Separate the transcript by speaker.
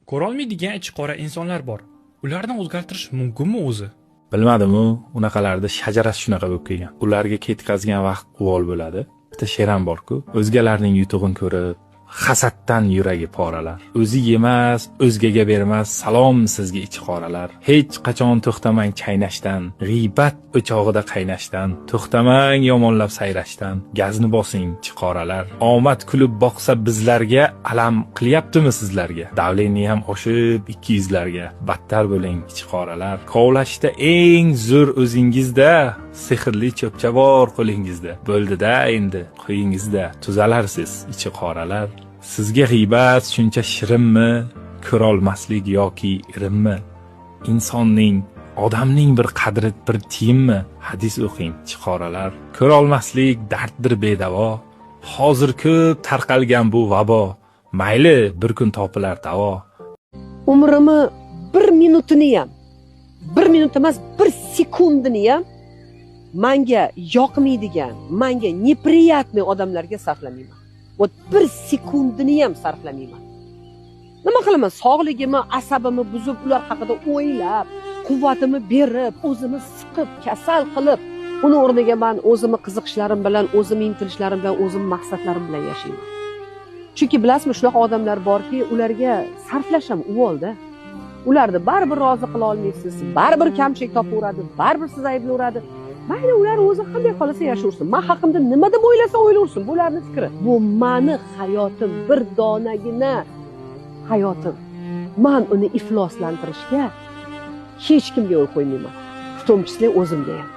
Speaker 1: Ko'rolmaydigan ichi qora insonlar bor. Ularni o'zgartirish mumkinmi o'zi?
Speaker 2: Bilmadim-u, unaqalarda shajarasi shunaqa bo'lib kelgan. Ularga ketkazgan vaqt uvol bo'ladi. Bitta she'r ham bor-ku. O'zgalarning yutug'ini ko'rib, hasaddan yuragi poralar. O'zi yemas, o'zgaga bermas, salom sizga ichi qoralar. Hech qachon to'xtamang chaynashdan, g'iybat o'chog'ida qaynashdan, to'xtamang yomonlab sayrashdan, gazni bosing chiqoralar. Omad kulib boqsa bizlarga, alam qilyaptimi sizlarga? Давление ham oshib 200larga, battar bo'ling ichiqoralar. Kovlashda eng zo'r o'zingizda, sehrli cho'pcha bor qo'lingizda. Bo'ldida endi qo'yingizda, tuzalarsiz ichi qoralar. Sizga g'iybat shuncha shirinmi, ko'rolmaslik yoki irinmi? Insonning, odamning bir qadri bir tiyinmi? Hadis o'qing, chiqoralar. Ko'rolmaslik darddir bedavo. Hozir ko'p tarqalgan bu vabo. Mayli, bir kun topilar davo.
Speaker 3: Umrimni bir minutini ham, bir minut emas, bir sekundini ham manga yoqmaydigan, manga неприятный odamlarga sarflamayman. Вот bir sekundini ham sarflamayman. Nima qilaman? Sog'ligimni, asabimni buzib, ular haqida o'ylab, quvvatimni berib, o'zimni siqib, kasal qilib, uni o'rniga man o'zimni qiziqishlarim bilan, o'zimni intilishlarim bilan, o'zimni maqsadlarim bilan yashayman. Chunki bilasizmi, shunaqa odamlar borki, ularga sarflash ham uvolda. Ularni baribir rozi qila olmaysiz, baribir kamchilik topaveradi, baribir sizni ayblayveradi. Mayli, ular o'zi qanday xohlasa yashaversin. Man haqimda nima deb o'ylasa o'ylaversin, bu ularning fikri. Bu mani hayotim, bir donagina hayotim. Man uni ifloslantirishga hech kimga yo'l qo'ymayman, в том числе o'zimga ham.